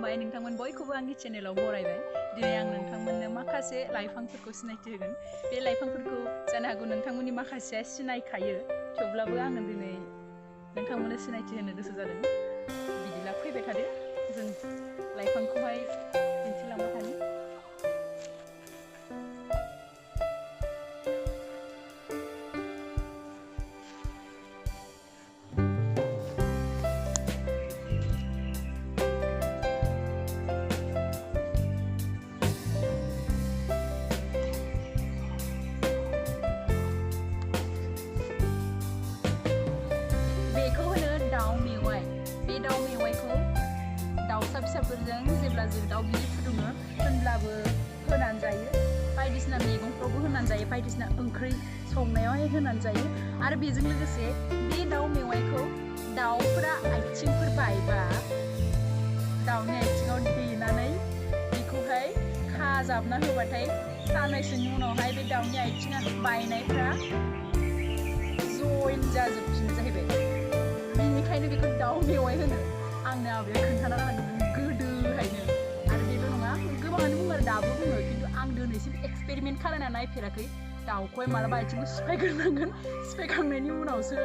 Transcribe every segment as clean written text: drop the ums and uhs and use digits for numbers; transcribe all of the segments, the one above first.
खुलुमबाय नोंथांमोन बयखौबो आंनि चेनेलाव बरायबाय दिनै आं नोंथांमोननो माखासे लाइफांफोरखौ सिनायथि होगोन बे लाइफांफोरखौ जानो हागौ नोंथांमोननि माखासेया सिनायखायो थेवब्लाबो आङो दिनै नोंथांमोननो सिनायथि होनो गोसो जादों बिदिब्ला फैबाय थादो जों लाइफांखौहाय दिन्थिलांबाय थानि फिसाफोरजों जेब्ला जों दाउ बिदै फुदुङो होनब्लाबो होनानै जायो बायदिसिना मैगंफ्रावबो होनानै जायो बायदिसिना ओंख्रि संनायावहाय होनानै जायो आरो बेजों लोगोसे बे दाउ मेवाइखौ दाउफोरा आथिंफोर बायबा दाउनि आथिङाव देनानै बेखौहाय खाजाबना होबाथाय साननैसोनि उनावहाय बे दाउनि आथिङा बायनायफ्रा जइन जाजोबफिनो जाहैबाय बेनिखायनो बेखौ दाउ मेवाइ होनो आंनो आबैया खोन्थाना गालांदों गोदोहायनो आरो बेल' नङा गोबाङानो बुङो आरो दाबो बुङो खिन्थु आं दिनैसिम एक्सपेरिमेन्ट खालामना नायफेराखै दाउखौहाय मालाबा आथिंखौ सिफायग्रोनांगोन सिफायखांनायनि उनावसो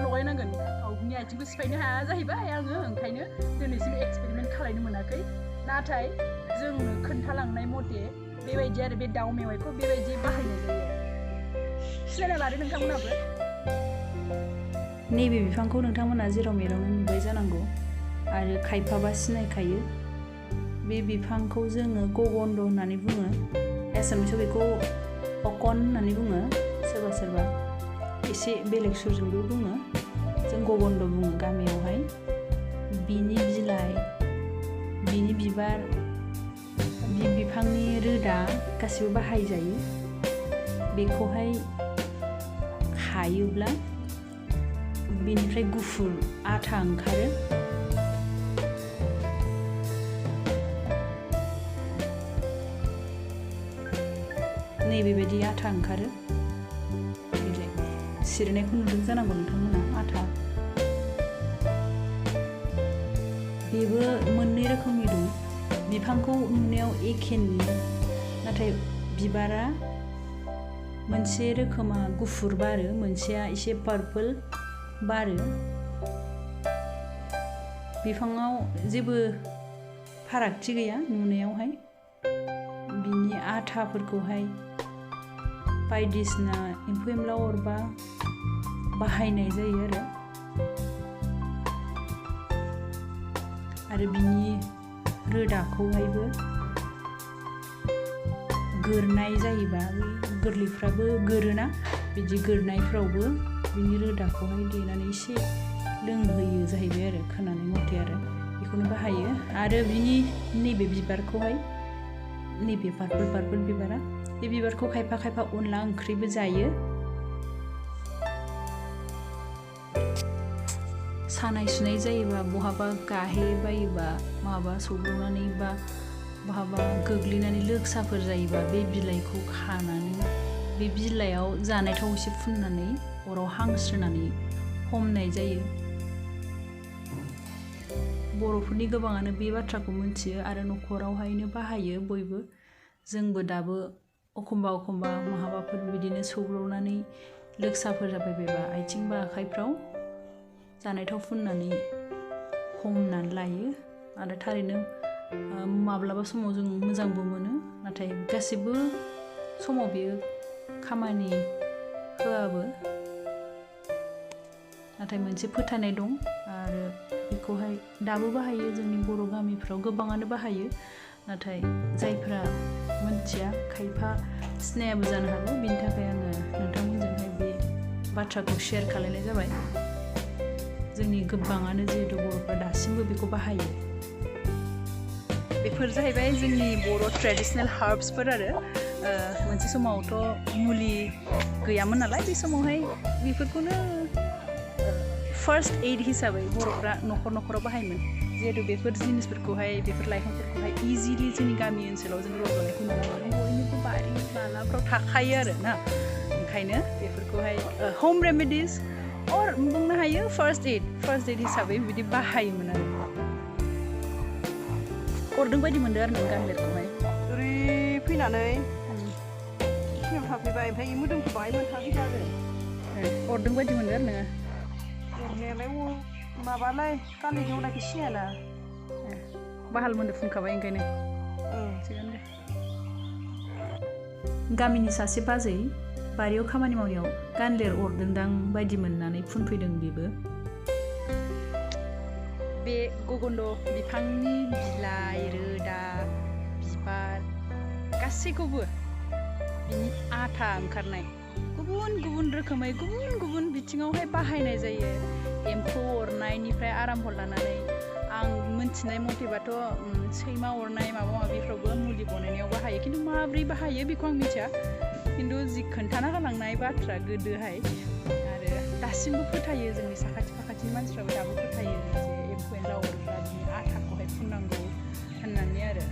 लगायनांगोन दाउनि आथिंखौ सिफायनो हाया जाहैबाय आङो ओंखायनो दिनैसिम एक्सपेरिमेन्ट खालामनो मोनाखै नाथाय जोंनो खोन्थालांनाय मथे बेबायदि आरो बे दाउ मेवाइखौ बेबायदि बाहायनाय जायो सिनायना लादो नोंथांमोनाबो नैबे बिफांखौ नोंथांमोना जेराव मेरावनो नुबाय जानांगौ आरो खायफाबा सिनायखायो बे बिफांखौ जोङो गगन्द होननानै बुङो एसामिसाव बेखौ अकन होननानै बुङो सोरबा सोरबा एसे बेलेग सुरजोंबो बुङो जों गगन्द बुङो गामियावहाय बिनि बिलाइ बिनि बिबार बि बिफांनि रोदा गासिबो बाहायजायो बेखौहाय खायोब्ला बिनिफ्राय गुफुर आथा ओंखारो नैबेबायदि आथा ओंखारो बिलाइ सिरिनायखौ नुदों जानांगौ नोंथांमोना आथा बेबो मोननै रोखोमनि दं बिफांखौ नुनायाव एखे नुयो नाथाय बिबारा मोनसे रोखोमा गुफुर बारो मोनसेया एसे पार्पल बारो बिफाङाव जेबो फारागथि गैया नुनायावहाय बिनि आथाफोरखौहाय बायदिसिना एम्फौ एनला अरबा बाहायनाय जायो आरो बिनि रोदाखौहायबो गोरनाय जायोबा गोरलैफ्राबो गोरोना बिदि गोरनायफ्रावबो बिनि रोदाखौहाय देनानै एसे लोंहोयो जाहैबाय आरो खोनानाय मथे आरो बेखौनो बाहायो आरो बिनि नैबे बिबारखौहाय नैबे पार्पल बिबारा बे बिबारखौ खायफा खायफा अनला ओंख्रिबो जायो सानाय सुनाय जायोबा बहाबा गाहेबायोबा माबा सौग्रावनानै बा बहाबा गोग्लैनानै लोगसाफोर जायोबा बे बिलाइखौ खानानै बे बिलाइयाव जानाय थाव एसे फुननानै अराव हांस्रोनानै हमनाय जायो बर'फोरनि गोबाङानो बे बाथ्राखौ मिथियो आरो न'खरावहायनो बाहायो बयबो जोंबो दाबो एखमबा महाबाफोर बिदिनो सौग्रावनानै लोगसाफोर जाबायबायबा आथिं बा आखाइफ्राव जानाय थाव फुननानै हमनानै लायो आरो थारैनो माब्लाबा समाव जों मोजांबो मोनो नाथाय गासिबो समाव बेयो खामानि होआबो नाथाय मोनसे फोथायनाय दं आरो बेखौहाय दाबो बाहायो जोंनि बर' गामिफ्राव गोबाङानो बाहायो नाथाय जायफ्रा मिथिया खायफा सिनायाबो जानो हागौ बिनि थाखाय आङो नोंथांमोनजोंहाय बे बाथ्राखौ शेयार खालामनाय जाबाय जोंनि गोबाङानो जिहेतु बर'फ्रा दासिमबो बेखौ बाहायो बेफोर जाहैबाय जोंनि बर' ट्रेडिशनेल हार्ब्सफोर आरो मोनसे समावथ' मुलि गैयामोन नालाय बे समावहाय बेफोरखौनो फार्स्ट एड हिसाबै बर'फ्रा न'खराव बाहायोमोन जिहेतु बेफोर जिनिसफोरखौहाय बेफोर लाइफांफोरखौहाय इजिलि जोंनि गामि ओनसोलाव जों रज'नायखौ नुनो मोनो बयनिबो बारि बालाफ्राव थाखायो आरो ना ओंखायनो बेफोरखौहाय ह'म रेमेडिस और बुंनो हायो फार्स्ट एड हिसाबै बिदि बाहायोमोन आरो अरदों बायदि मोनदो आरो नों गानलेरखौहाय ओरै फैनानै सिगां थाफैबाय ओमफ्राय मोदोमखौ बाहाय मोनथाखै आरो अरदों बायदि मोनदो आरो नोङो अरनायालाय माबालाय गाननाय जोमनायखौ सिनायाना बाहाल मोनदो फुनखाबाय ओंखायनो थिगानो दे गामिनि सासे बाजै बारियाव खामानि मावनायाव गानलेर अरदोंदां बायदि मोननानै फुनफैदों बेबो बे गगन्द बिफांनि बिलाइ रोदा बिबार गासैखौबो बिनि आथा ओंखारनाय गुबुन गुबुन रोखोमै गुबुन गुबुन बिथिङावहाय बाहायनाय जायो एम्फौ अरनायनिफ्राय आराम्भ लानानै आं मिथिनाय मथेबाथ' सैमा अरनाय माबा माबिफ्रावबो मुलि बनायनायाव बाहायो खिन्थु माब्रै बाहायो बेखौ आं मिथिया खिन्थु जि खोन्थाना गालांनाय बाथ्रा गोदोहाय आरो दासिमबो फोथायो जोंनि साखाथि फाखाथिनि मानसिफ्राबो दाबो फोथायो जे एम्फौ एनला अरोब्ला बिनि आथाखौहाय फुननांगौ होननानै आरो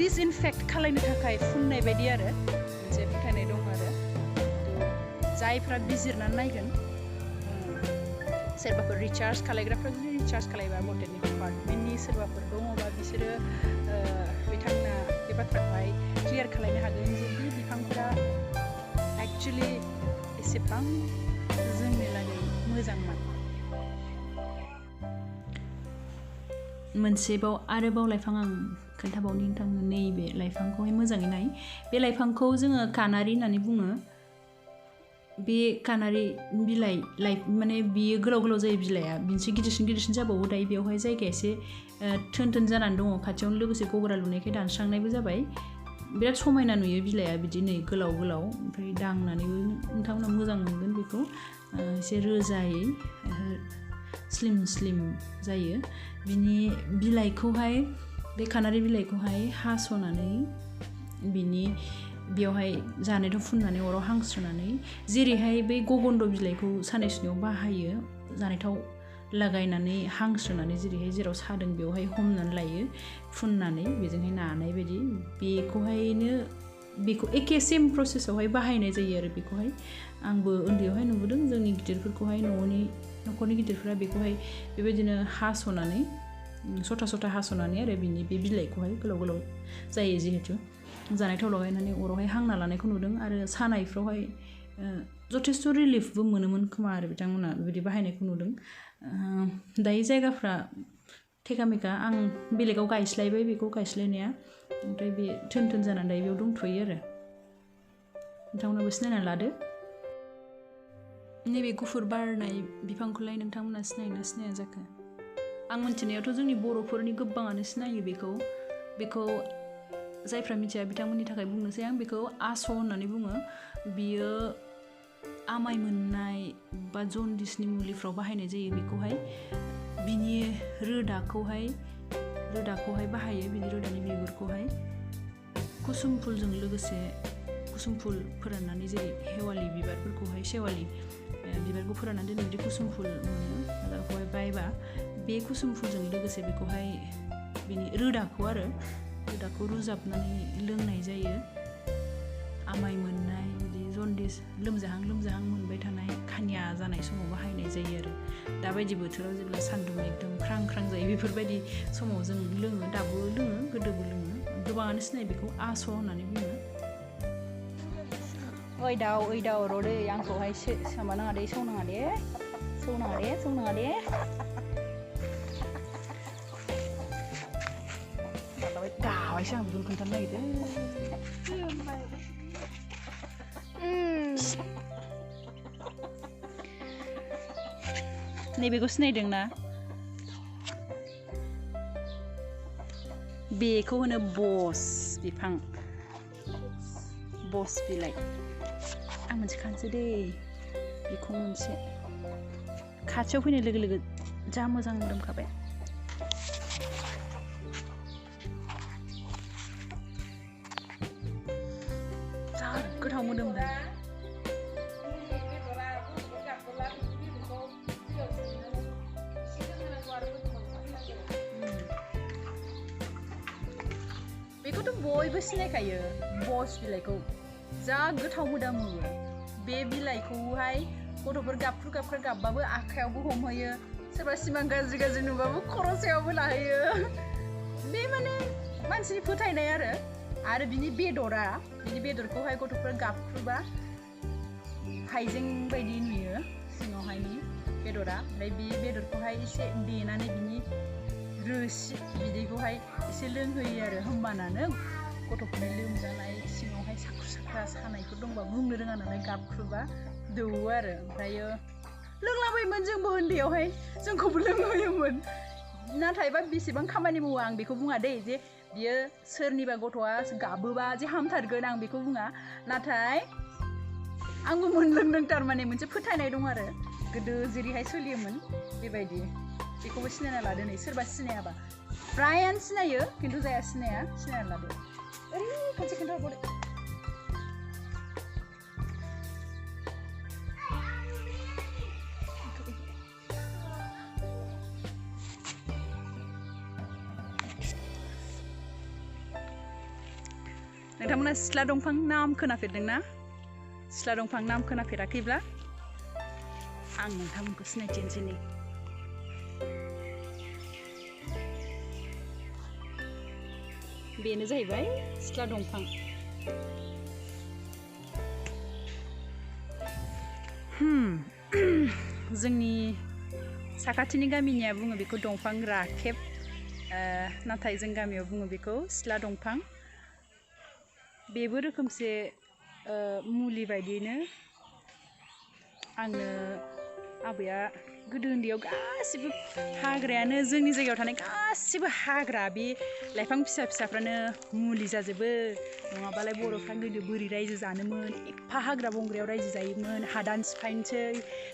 डिसइनफेक्ट खालायनो थाखाय फुननाय बायदि आरो मोनसे फोथायनाय दं आरो जायफ्रा बिजिरनानै नायगोन सोरबाफोर रिचार्ज खालायग्राफ्रा जुदि रिचार्ज खालायबा बटेनि डिपार्टमेन्टनि सोरबाफोर दङबा बिसोरो बिथांमोना बे बाथ्राखौहाय क्लियार खालायनो हागोन जे बे बिफांफोरा एक्चुअलि एसेबां जोंनि लागै मोजांमोन मोनसेबाव आरोबाव लाइफां आं खोन्थाबावनि नोंथांनो नैबे लाइफांखौहाय मोजाङै नाय बे लाइफांखौ जोङो कानारि होननानै बुङो बे कानारि बिलाइ माने बियो गोलाव गोलाव जायो बिलाइआ बिनिसो गिदिरसिन जाबावो दायो बेवहाय जायगाया एसे थोन थोन जानानै दङ खाथियावनो लोगोसे गग्रा लुनायखाय दानस्रांनायबो जाबाय बिराद समायना नुयो बिलाइआ बिदि नै गोलाव गोलाव ओमफ्राय दांनानैबो नोंथांमोना मोजां मोनगोन बेखौ एसे रोजायै स्लिम जायो बिनि बिलाइखौहाय बे कानारि बिलाइखौहाय हास'नानै बिनि बेवहाय जानायथाव फुननानै अराव हांस्रोनानै जेरैहाय बै गगन्द बिलाइखौ सानाय सुनायाव बाहायो जानायथाव लागायनानै हांस्रोनानै जेरैहाय जेराव सादों बेवहाय हमनानै लायो फुननानै बेजोंहाय नानाय बायदि बेखौ एखे सेम प्रसेसआवहाय बाहायनाय जायो आरो बेखौहाय आंबो उन्दैयावहाय नुबोदों जोंनि गिदिरफोरखौहाय न'खरनि गिदिरफोरा बेखौहाय बेबायदिनो हास'नानै सथा हास'नानै आरो बिनि बे बिलाइखौहाय गोलाव गोलाव जायो जिहेथु जानायथाव लगायनानै अरावहाय हांना लानायखौ नुदों आरो सानायफ्रावहाय जथेस्थ' रिलिफबो मोनोमोन खोमा आरो बिथांमोना बेबायदि बाहायनायखौ नुदों दायो जायगाफ्रा थेकामेका आं बेलेगाव गायस्लायबाय बेखौ गायस्लायनाया ओमफ्राय बे थोन जानानै दायो बेयाव दंथ'यो आरो नोंथांमोनाबो सिनायना लादो नैबे गुफुर बारनाय बिफांखौलाय नोंथांमोना सिनायोना सिनाया जाखो आं मिन्थिनायावथ' जोंनि बर'फोरनि गोबाङानो सिनायो बेखौ जायफ्रा मिथिया बिथांमोननि थाखाय बुंनोसै आं बेखौ आस' होननानै बुङो बियो आमाय मोननाय बा जन्दिसनि मुलिफ्राव बाहायनाय जायो बेखौहाय बिनि रोदाखौहाय बाहायो बिनि रोदानि बिगुरखौहाय कुसुम फुलजों लोगोसे कुसुम फुल फोराननानै जेरै हेवालि बिबारफोरखौहाय सेवालि बिबारखौ फोराननानै दोनो बिदि कुसुम फुल मोनो बेखौहाय बायबा बे कुसुम फुलजों लोगोसे बेखौहाय बिनि रोदाखौ रुजाबनानै लोंनाय जायो आमाय मोननाय बिदि जन्दिस लोमजाहां मोनबाय थानाय खानिया जानाय समाव बाहायनाय जायो आरो दाबायदि बोथोराव जेब्ला सान्दुं एकदम ख्रां जायो बेफोरबायदि समाव जों लोङो दाबो लोङो गोदोबो लोङो गोबाङानो सिनायो बेखौ आस' होननानै बुङो ओइ दाउ र'दै आंखौहाय माबानाङा दे सौनाङा दे गावायसो आं बेखौनो खोन्थानो नागिरदों नैबेखौ सिनायदोंना बेखौ होनो बस बिफां बस बिलाइ आं मोनसे खानोसै दे बेखौ मोनसे खाथियाव फैनाय लोगो लोगो जा मोजां मोदोमखाबाय जा गोथाव मोदोमदों बेखौथ' बयबो सिनायखायो बस बिलाइखौ जा गोथाव मोदोमो बे बिलाइखौहाय गथ'फोर गाबख्रु गाबबाबो आखायावबो हमहोयो सोरबा सिमां गाज्रि नुबाबो खर' सायावबो लाहैयो बे माने मानसिनि फोथायनाय आरो बिनि बेदरखौहाय गथ'फोरा गाबख्रुबा हाइजें बायदि नुयो सिङावहायनि बेदरा ओमफ्राय बे बेदरखौहाय एसे देनानै बिनि रोसि बिदैखौहाय एसे लोंहोयो आरो होमबानानो गथ'फोरनि लोमजानाय सिङावहाय साख्रु साख्रा सानायफोर दंबा बुंनो रोङा नालाय गाबख्रुबा दौवो आरो ओमफ्रायो लोंलाबायोमोन जोंबो उन्दैयावहाय जोंखौबो लोंहोयोमोन नाथायबा बेसेबां खामानि मावो आं बेखौ बुङा दै जे बियो सोरनिबा गथ'आ गाबोबा जे हामथारगोन आं बेखौ बुङा नाथाय आंबो मोनलोंदों थारमाने मोनसे फोथायनाय दं आरो गोदो जेरैहाय सोलियोमोन बेबायदि बेखौबो सिनायना लादो नै सोरबा सिनायाबा फ्रायानो सिनायो खिन्थु जाया सिनायना लादो ओरै खनसे खोन्थाहरबावदो नोंथांमोना सिथ्ला दंफां नाम खोनाफेरदोंना सिथ्ला दंफां नाम खोनाफेराखैब्ला आं नोंथांमोनखौ सिनायथिनोसै नै बेनो जाहैबाय सिथ्ला दंफां जोंनि साखाथिनि गामिनिया बुङो बेखौ दंफां राखेब नाथाय जों गामियाव बुङो बेखौ सिथ्ला दंफां बेबो रोखोमसे मुलि बायदियैनो आंनो आबैया गोदो उन्दैयाव गासिबो हाग्रायानो जोंनि जायगायाव थानाय गासिबो हाग्रा बे लाइफां फिसा फिसाफ्रानो मुलि जाजोबो नङाबालाय बर'फ्रा गोदो बोरै रायजो जानोमोन एफा हाग्रा बंग्रायाव रायजो जायोमोन हादान सिफायनोसै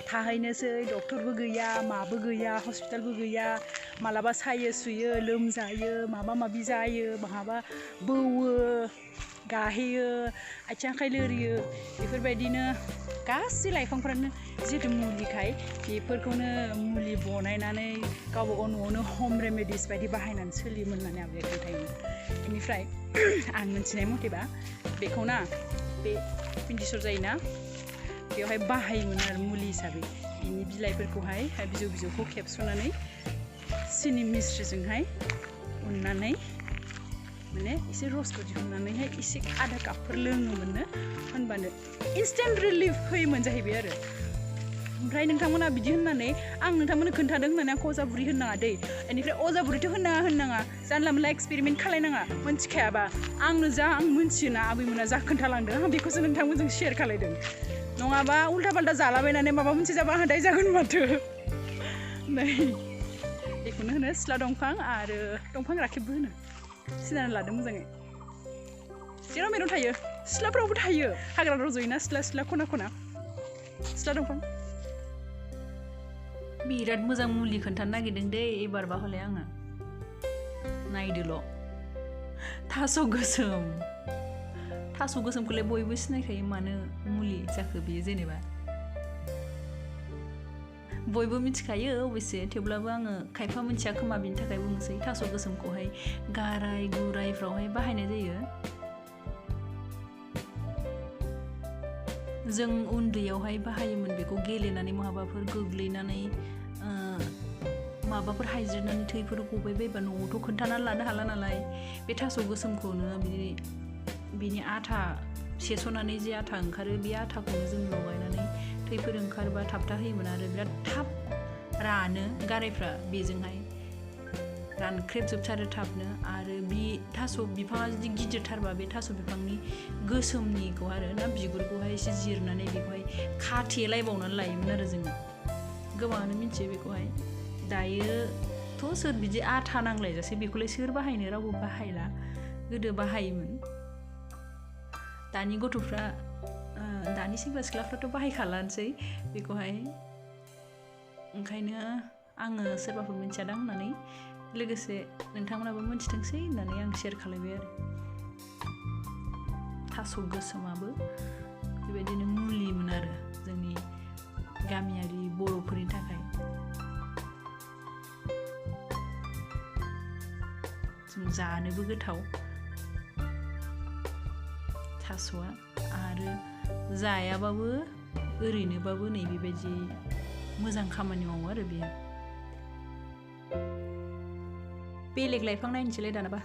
थाहैनोसै डक्टरबो गैया माबो गैया हस्पिटालबो गैया मालाबा सायो सुयो लोमजायो माबा माबि जायो माहाबा बौवो गाहेयो आथिं आखाइ लोरियो बेफोरबायदिनो गासै लाइफांफ्रानो जिहेतु मुलिखाय बेफोरखौनो मुलि बनायनानै गावबा गाव न'आवनो हम रेमेडिस बायदि बाहायनानै सोलियोमोन होननानै आबैया खोन्थायोमोन बेनिफ्राय आं मिथिनाय मथेबा बेखौना बे पिन्डिसर जायोना बेवहाय बाहायोमोन आरो मुलि हिसाबै बिनि बिलाइफोरखौहाय बिजौखौ खेबस'नानै सिनि मिस्रिजोंहाय उननानै माने एसे रसखौ दिहुननानैहाय एसे आधा कापफोर लोङोमोननो होनबानो इन्स्टेन्ट रिलिफ होयोमोन जाहैबाय आरो ओमफ्राय नोंथांमोना बिदि होननानै आं नोंथांमोननो खोन्थादों होननानै आं अजा बुरि होननाङा दै बेनिफ्राय अजा बुरिथ' होननाङा जानला मोनला एक्सपेरिमेन्ट खालायनाङा मोनथिखायाबा आंनो जा आं मोनथियोना आबैमोना जा खोन्थालांदों आं बेखौसो नोंथांमोनजों शेयार खालायदों नङाबा उल्था पाल्टा जालाबायनानै माबा मोनसे जाबा दाय जागोन माथो नै बेखौनो होनो सिथ्ला दंफां आरो दंफां राखेबबो होनो सिनायना लादों मोजाङै जेराव मेराव थायो सिथ्लाफ्रावबो थायो हाग्रा रज'योना सिथ्ला खना सिथ्ला दंफां बिराद मोजां मुलि खोन्थानो नागिरदों दै एबारबा हले आङो नायदोल' थास' गोसोमखौलाय बयबो सिनायखायो मानो मुलि जाखो बियो जेनेबा बयबो मिथिखायो अबयसे थेवब्लाबो आङो खायफा मिथिया खोमा बिनि थाखाय बुंनोसै थास' गोसोमखौहाय गाराय गुरायफ्रावहाय बाहायनाय जायो जों उन्दैयावहाय बाहायोमोन बेखौ गेलेनानै माबाफोर गोग्लैनानै माबाफोर हायज्रिनानै थैफोर गबाय बायबा न'आवथ' खोन्थानानै लानो हाला नालाय बे थास' गोसोमखौनो बिनि आथा सेस'नानै जे आथा ओंखारो बे आथाखौनो जों लगायनानै थैफोर ओंखारबा थाबथा होयोमोन आरो बिराद थाब रानो गारायफ्रा बेजोंहाय रानख्रेबजोबथारो थाबनो आरो बे थास' बिफाङा जुदि गिदिरथारबा बे थास' बिफांनि गोसोमनिखौ आरो ना बिगुरखौहाय एसे जिरनानै बेखौहाय खाथेलायबावनानै लायोमोन आरो जोङो गोबाङानो मिथियो बेखौहाय दायोथ' सोर बिदि आथा नांलायजासे बेखौलाय सोर बाहायनो रावबो बाहायला गोदो बाहायोमोन दानि गथ'फ्रा दानि सेंग्रा सिख्लाफ्राथ' बाहायखालानोसै बेखौहाय ओंखायनो आङो सोरबाफोर मिथियादां होननानै लोगोसे नोंथांमोनाबो मिथिथोंसै होननानै आं शेयार खालायबाय आरो थास' गोसोमाबो बेबायदिनो मुलिमोन आरो जोंनि गामियारि बर'फोरनि थाखाय जों जानोबो गोथाव थास'आ आरो जायाबाबो ओरैनोबाबो नै बेबायदि मोजां खामानि मावो आरो बेयो बेलेग लाइफां नायनोसैलाय दानाबा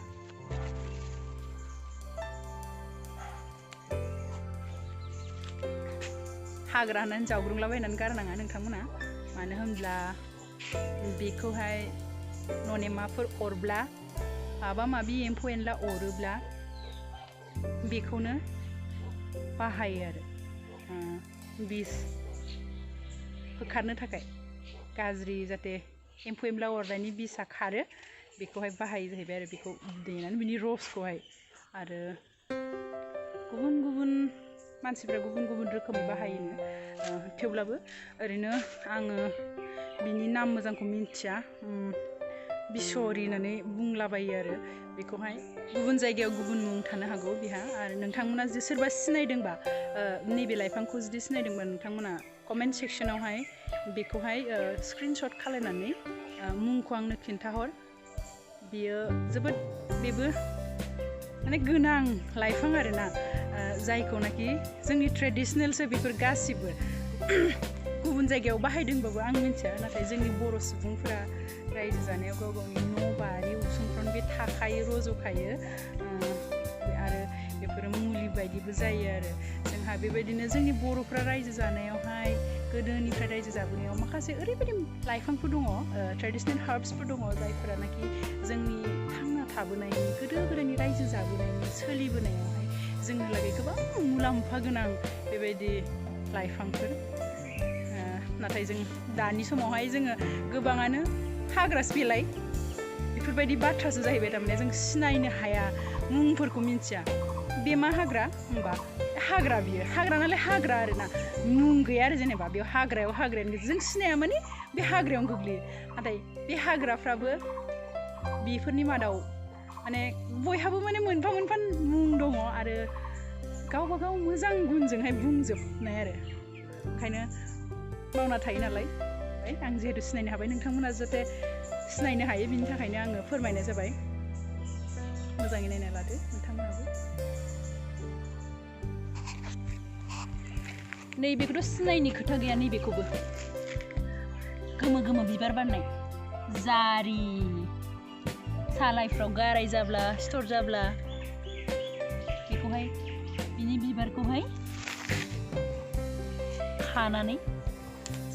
हाग्रा होननानै जावग्रुंलाबायनानै गारनाङा नोंथांमोना मानो होनब्ला बेखौहाय ननेमाफोर अरब्ला माबा माबि एम्फौ एनला अरोब्ला बेखौनो बाहायो आरो बिस होखारनो थाखाय गाज्रि जाहाथे एम्फौ एनला अरनायनि बिसआ खारो बेखौहाय बाहायो जाहैबाय आरो बेखौ देनानै बिनि रसखौहाय आरो गुबुन गुबुन मानसिफ्रा गुबुन गुबुन रोखोमै बाहायोनो थेवब्लाबो ओरैनो आङो बिनि नाम मोजांखौ मिन्थिया बिसरि होननानै बुंलाबायो आरो बेखौहाय गुबुन जायगायाव गुबुन मुं थानो हागौ बिहा आरो नोंथांमोना जुदि सोरबा सिनायदोंबा नैबे लाइफांखौ जुदि सिनायदोंबा नोंथांमोना कमेन्ट सेक्सनावहाय बेखौहाय स्क्रिनशट खालायनानै मुंखौ आंनो खिन्थाहर बियो जोबोद बेबो माने गोनां लाइफां आरोना जायखौनाखि जोंनि ट्रेडिशनेलसो बेफोर गासिबो गुबुन जायगायाव बाहायदोंबाबो आं मिन्थिया नाथाय जोंनि बर' सुबुंफोरा रायजो जानायाव गाव गावनि न' बारि उसुंफ्रावनो बे थाखायो रज'खायो आरो बेफोरो मुलि बायदिबो जायो आरो जोंहा बेबायदिनो जोंनि बर'फ्रा रायजो जानायावहाय गोदोनिफ्राय रायजो जाबोनायाव माखासे ओरैबायदि लाइफांफोर दङ ट्रेडिशनेल हार्बसफोर दङ जायफोरानाखि जोंनि थांना थाबोनायनि गोदो गोदायनि रायजो जाबोनायनि सोलिबोनायावहाय जोंनो लागै गोबां मुलाम्फा गोनां बेबायदि लाइफांफोर नाथाय जों दानि समावहाय जोङो गोबाङानो हाग्रासो बेलाय बेफोरबायदि बाथ्रासो जाहैबाय थारमाने जों सिनायनो हाया मुंफोरखौ मिन्थिया बे मा हाग्रा होमबा हाग्रा बियो हाग्रा नालाय हाग्रा आरोना मुं गैया आरो जेनेबा बेयाव हाग्रायानो जों सिनाया माने बे हाग्रायावनो गोग्लैयो नाथाय बे हाग्राफ्राबो बेफोरनि मादाव माने बयहाबो माने मोनफा मोनफा मुं दङ आरो गावबा गाव मोजां गुनजोंहाय बुंजोबनाय आरो ओंखायनो मावना थायो नालाय आं जिहेतु सिनायनो हाबाय नोंथांमोना जाहाथे सिनायनो हायो बिनि थाखायनो आङो फोरमायनाय जाबाय मोजाङै नायना लादो नोंथांमोनाबो नैबेखौथ' सिनायनि खोथा गैया नैबेखौबो गोमो गोमो बिबार बारनाय जारि सालाइफ्राव गाराय जाब्ला सिथर जाब्ला बेखौहाय बिनि बिबारखौहाय खानानै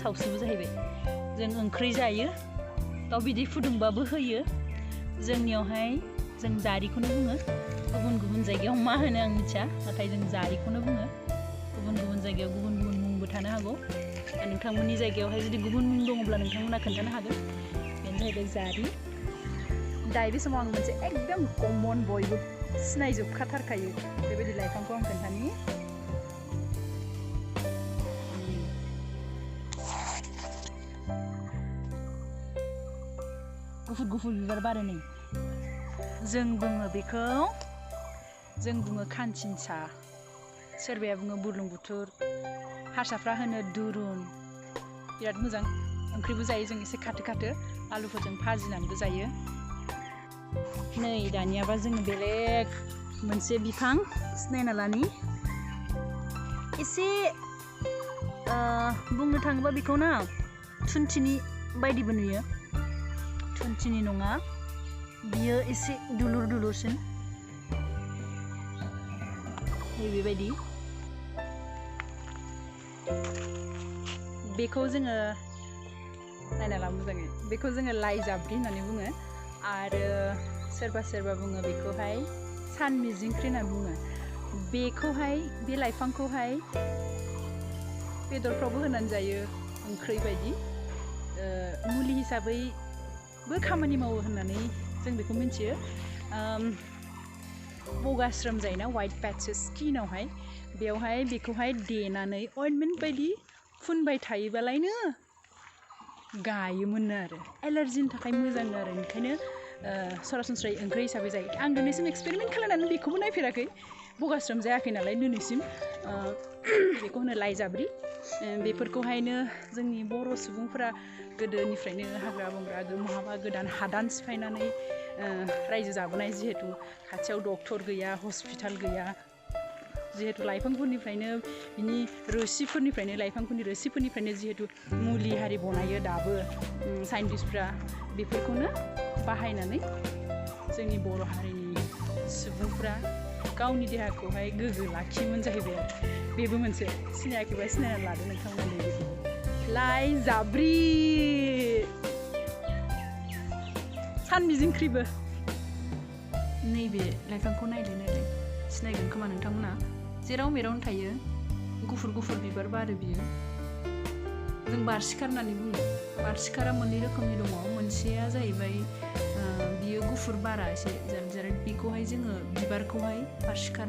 सावसोबो जाहैबाय जों ओंख्रि जायो दाउ बिदै फुदुंबाबो होयो जोंनियावहाय जों जारिखौनो बुङो गुबुन गुबुन जायगायाव मा होनो आं मिथिया नाथाय जों जारिखौनो बुङो गुबुन गुबुन जायगायाव गुबुन गुबुन मुंबो थानो हागौ नोंथांमोननि जायगायावहाय जुदि गुबुन मुं दङब्ला नोंथांमोना खोन्थानो हागोन बेनो जाहैबाय जारि दायो बे समाव आं मोनसे एकदम कमन बयबो सिनायजोबखाथारखायो बेबायदि लाइफांखौ आं खोन्थानि गुफुर गुफुर बिबार बारो नै जों बुङो खानसिनसा सोरबाया बुङो बुरलुंबुथुर हारसाफ्रा होनो दुरुन बिराद मोजां ओंख्रिबो जायो जों एसे खाथो खाथो आलुफोरजों भाजिनानैबो जायो नै दानियाबा जोङो बेलेग मोनसे बिफां सिनायना लानि एसे बुंनो थाङोबा बेखौ ना थुन्थिनि बायदिबो नुयो थुन्थिनि नङा बियो एसे दुलुर दुलुरसिन बेबायदि बेखौ जोङो नायना ला मोजाङै बेखौ जोङो लाइ जाब्रि होननानै बुङो आरो सोरबा सोरबा बुङो बेखौहाय सान मिजिंख्रि होनना बुङो बेखौहाय बे लाइफांखौहाय बेदरफ्रावबो होनानै जायो ओंख्रि बायदि मुलि हिसाबैबो खामानि मावो होननानै जों बेखौ मिन्थियो बगास्रोम जायोना वाइट पेचेस स्किनावहाय बेवहाय बेखौहाय देनानै अइन्टमेन्ट बायदि फुनबाय थायोबालायनो गायोमोननो आरो एलार्जिनि थाखाय मोजां आरो ओंखायनो सरासनस्रायै ओंख्रि हिसाबै जायो आं दिनैसिम एक्सपेरिमेन्ट खालामनानै बेखौबो नायफेराखै बगास्रोम जायाखै नालाय दिनैसिम बेखौ होनो लाइ जाब्रि बेफोरखौहायनो जोंनि बर' सुबुंफोरा गोदोनिफ्रायनो हाग्रा बंग्रा महाबा गोदान हादान सिफायनानै रायजो जाबोनाय जिहेतु खाथियाव डक्टर गैया हस्पिटाल गैया जिहेतु लाइफांफोरनिफ्रायनो बिनि रोसिफोरनिफ्रायनो लाइफांफोरनि रोसिफोरनिफ्रायनो जिहेतु मुलि हारि बनायो दाबो साइन्टिस्टफ्रा बेफोरखौनो बाहायनानै जोंनि बर' हारिनि सुबुंफ्रा गावनि देहाखौहाय गोग्गो लाखियोमोन जाहैबाय आरो बेबो मोनसे सिनायाखैबा सिनायनानै लादो नोंथांमोना बेखौ लाइ जाब्रि सानबिजिंख्रिबो नैबे लाइफांखौ नायलाय सिनायगोन खोमा नोंथांमोना जेराव मेरावनो थायो गुफुर गुफुर बिबार बारो बियो जों बारसिखार होननानै बुङो बारसिखारा मोननै रोखोमनि दङ मोनसेया जाहैबाय बियो गुफुर बारा एसे जेरै बेखौहाय जोङो बिबारखौहाय बारसिखार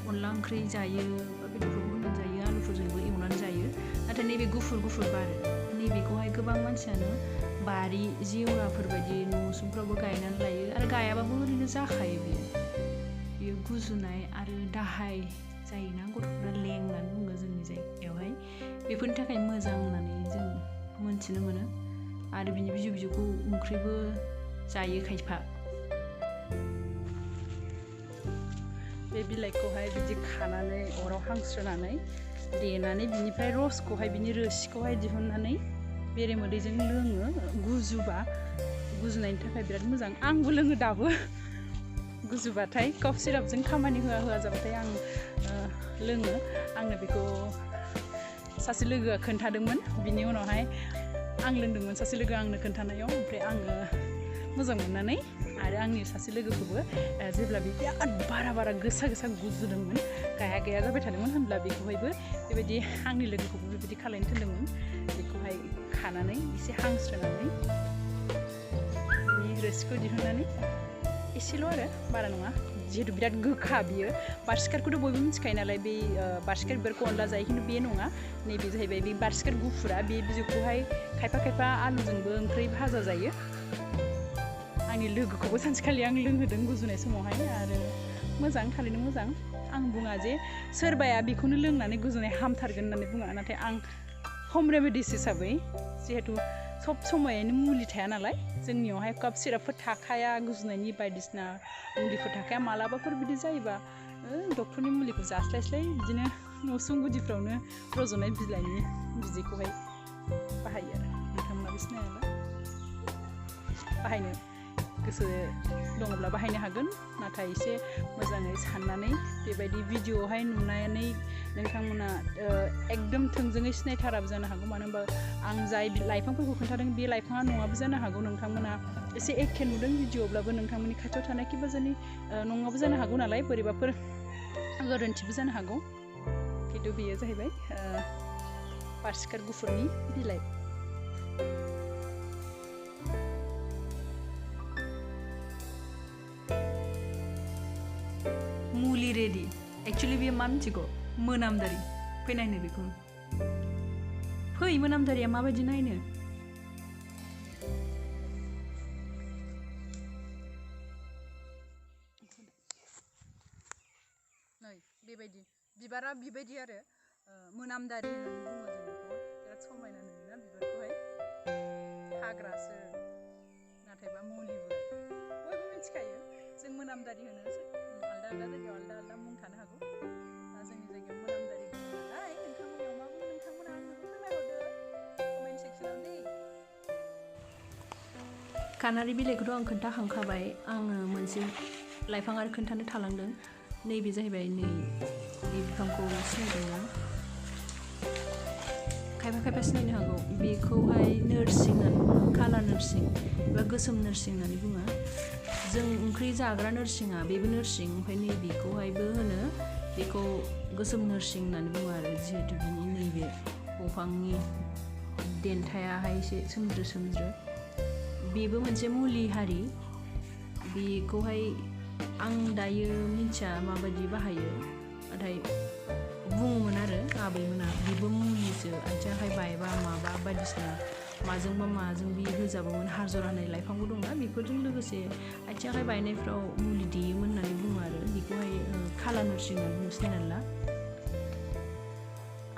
अनला ओंख्रि जायो बा बेदरफोरखौ होनानै जायो आलुफोरजोंबो एवनानै जायो नाथाय नैबे गुफुर गुफुर बारो नैबेखौहाय गोबां मानसियानो बारि जेवराफोर बायदि न' उसुंफ्रावबो गायनानै लायो आरो गायाबाबो ओरैनो जाखायो बियो गुजुनाय आरो दाहाय जायोना गथ'फ्रा लें होननानै बुङो जोंनि जायगायावहाय बेफोरनि थाखाय मोजां होननानै जों मोनथिनो मोनो आरो बिनि बिजौखौ ओंख्रिबो जायो खायफा बे बिलाइखौहाय बिदि खानानै अराव हांस्रोनानै देनानै बिनिफ्राय रसखौहाय बिनि रोसिखौहाय दिहुननानै बेरेमोदैजों लोङो गुजुनायनि थाखाय बिराद मोजां आंबो लोङो दाबो गुजुबाथाय कफ सिरापजों खामानि होआ जाबाथाय आं लोङो आंनो बेखौ सासे लोगोआ खोन्थादोंमोन बिनि उनावहाय आं लोंदोंमोन सासे लोगोआ आंनो खोन्थानायाव ओमफ्राय आङो मोजां मोननानै आरो आंनि सासे लोगोखौबो जेब्ला बे बिराद बारा गोसा गुजुदोंमोन गाया जाबाय थादोंमोन होनब्ला बेखौहायबो बेबायदि आंनि लोगोखौबो बेबायदि खालायनो थिनदोंमोन बेखौहाय खानानै एसे हांस्रोनानै बिनि रोसिखौ दिहुननानै एसेल' आरो बारा नङा जिहेतु बिराद गोखा बियो बारसिखारखौथ' बयबो मिथिखायो नालाय बे बारसिखार बिबारखौ अनला जायो खिन्थु बे नङा नैबे जाहैबाय बे बारसिखार गुफुरा बे बिजौखौहाय खायफा आलुजोंबो ओंख्रि भाजा जायो आंनि लोगोखौबो सानसेखालि आं लोंहोदों गुजुनाय समावहाय आरो मोजां थारैनो मोजां आं बुङा जे सोरबाया बेखौनो लोंनानै गुजुनाय हामथारगोन होननानै बुङा नाथाय आं हम रेमेडिस हिसाबै जिहेतु सब समायनो मुलि थाया नालाय जोंनियावहाय कफ सिरापफोर थाखाया गुजुनायनि बायदिसिना मुलिफोर थाखाया मालाबाफोर बिदि जायोबा डक्टरनि मुलिखौ जास्लायस्लाय बिदिनो न'सुं गुदिफ्रावनो रज'नाय बिलाइनि बिदैखौहाय बाहायो आरो नोंथांमोनाबो सिनायाबा बाहायनो गोसो दङब्ला बाहायनो हागोन नाथाय एसे मोजाङै साननानै बेबायदि भिडिअआवहाय नुनानै नोंथांमोना एकदम थोंजोङै सिनायथाराबो जानो हागौ मानो होनबा आं जाय लाइफांफोरखौ खोन्थादों बे लाइफाङा नङाबो जानो हागौ नोंथांमोना एसे एखे नुदों भिडिअब्लाबो नोंथांमोननि खाथियाव थानाय किबाजानि नङाबो जानो हागौ नालाय बोरैबाफोर गोरोन्थिबो जानो हागौ खिन्थु बेयो जाहैबाय बारसिखार गुफुरनि बिलाइ मुलि रेडि एक्चुअलि बेयो मा मिथिगौ मोनामदारि फैनायनो बेखौ फै मोनामदारिया माबायदि नायनो नै बेबायदि बिबारा बेबायदि आरो मोनामदारि होननानै बुङो जों बेखौ बिराद समायना नुयोना बिबारखौहाय हाग्रासो नाथायबा मुलिबो बयबो मिथिखायो जों मोनामदारि होनो आलदा जायगायाव आलदा मुं थानो हागौ दा जोंनि जायगायाव मोनामदारि बुङो नालाय नोंथांमोननियाव मा बुङो नोंथांमोना आंनोबो फोरमायहरदो कमेन्ट सेक्सनाव दे खानारि बिलाइखौथ' आं खोन्थाखांखाबाय आङो मोनसे लाइफां आरो खोन्थानो थालांदों नैबे जाहैबाय नै बिफांखौ सिनायदोंना खायफा सिनायनो हागौ बेखौहाय नोरसिं होननानै बुङो खाला नोरसिं एबा गोसोम नोरसिं होननानै बुङो जों ओंख्रि जाग्रा नोरसिङा बेबो नोरसिं ओमफ्राय नैबेखौहायबो होनो बेखौ गोसोम नोरसिं होननानै बुङो आरो जिहेतु बिनि नैबे दंफांनि देन्थायाहाय एसे सोमज्रो बेबो मोनसे मुलि हारि बेखौहाय आं दायो मिथिया माबायदि बाहायो नाथाय बुङोमोन आरो आबैमोना बेबो मुलिसो आथिं आखाइ बायबा माबा बायदिसिना माजोंबा माजों बे होजाबावोमोन हारजरा होननाय लाइफांबो दंना बेफोरजों लोगोसे आथिं आखाइ बायनायफ्राव मुलि देयोमोन होननानै बुङो आरो बेखौहाय खाला नोरसिं होननानै बुङो सिनायनानै ला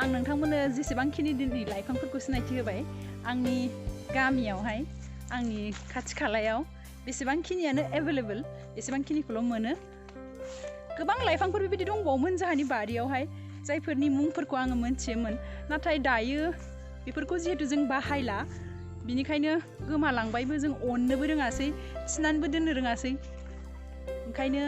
आं नोंथांमोननो जेसेबांखिनि दिनै लाइफांफोरखौ सिनायथि होबाय आंनि गामियावहाय आंनि खाथि खालायाव बेसेबांखिनियानो एभेलेबल एसेबांखिनिखौल' मोनो गोबां लाइफांफोर बेबायदि दंबावोमोन जोंहानि बारियावहाय जायफोरनि मुंफोरखौ आङो मोनथियोमोन नाथाय दायो बेफोरखौ जिहेतु जों बाहायला बिनिखायनो गोमालांबायबो जों अननोबो रोङासै थिनानैबो दोननो रोङासै ओंखायनो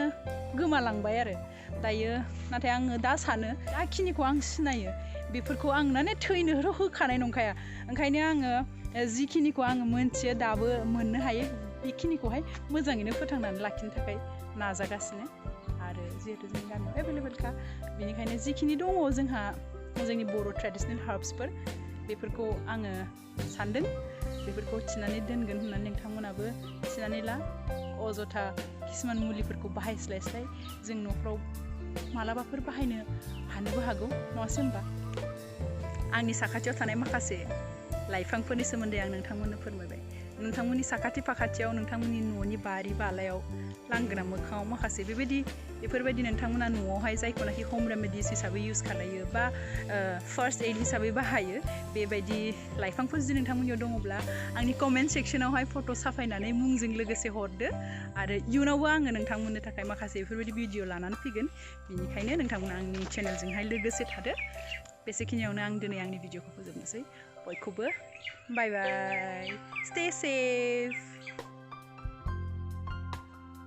गोमालांबाय आरो दायो नाथाय आङो दा सानो जाखिनिखौ आं सिनायो बेफोरखौ आं माने थैनो होखानाय नंखाया ओंखायनो आङो जिखिनिखौ आङो मोनथियो दाबो मोननो हायो बेखिनिखौहाय मोजाङैनो फोथांनानै लाखिनो थाखाय नाजागासिनो आरो जिहेतु जोंनि गामियाव एभेलेबेलखा बेनिखायनो जिखिनि दङ जोंहा जोंनि बर' ट्रेडिसनेल हार्बसफोर बेफोरखौ आङो सानदों बेफोरखौ थिनानै दोनगोन होननानै नोंथांमोनाबो थिनानै ला अजथा किसुमान मुलिफोरखौ बाहायस्लायस्लाय जों न'फ्राव मालाबाफोर बाहायनो हानोबो हागौ नङासै होमबा आंनि साखाथियाव थानाय माखासे लाइफांफोरनि सोमोन्दै आं नोंथांमोननो फोरमायबाय नोंथांमोननि साखाथि फाखाथियाव नोंथांमोननि न'नि बारि बालायाव लांगोना मोखाङाव माखासे बेफोरबायदि नोंथांमोना न'आवहाय जायखौनाखि हम रेमेडिस हिसाबै इउज खालायो बा फार्स्ट एड हिसाबै बाहायो बेबायदि लाइफांफोर जुदि नोंथांमोननियाव दङब्ला आंनि कमेन्ट सेक्सनावहाय फट' साफायनानै मुंजों लोगोसे हरदो आरो इयुनावबो आङो नोंथांमोननो थाखाय माखासे बेफोरबायदि भिडिअ लानानै फैगोन बेनिखायनो नोंथांमोना आंनि चेनेलजोंहाय लोगोसे थादो बेसेखिनियावनो आं दिनै आंनि भिडिअखौ फोजोबनोसै बयखौबो बाय बाय स्टे सेफ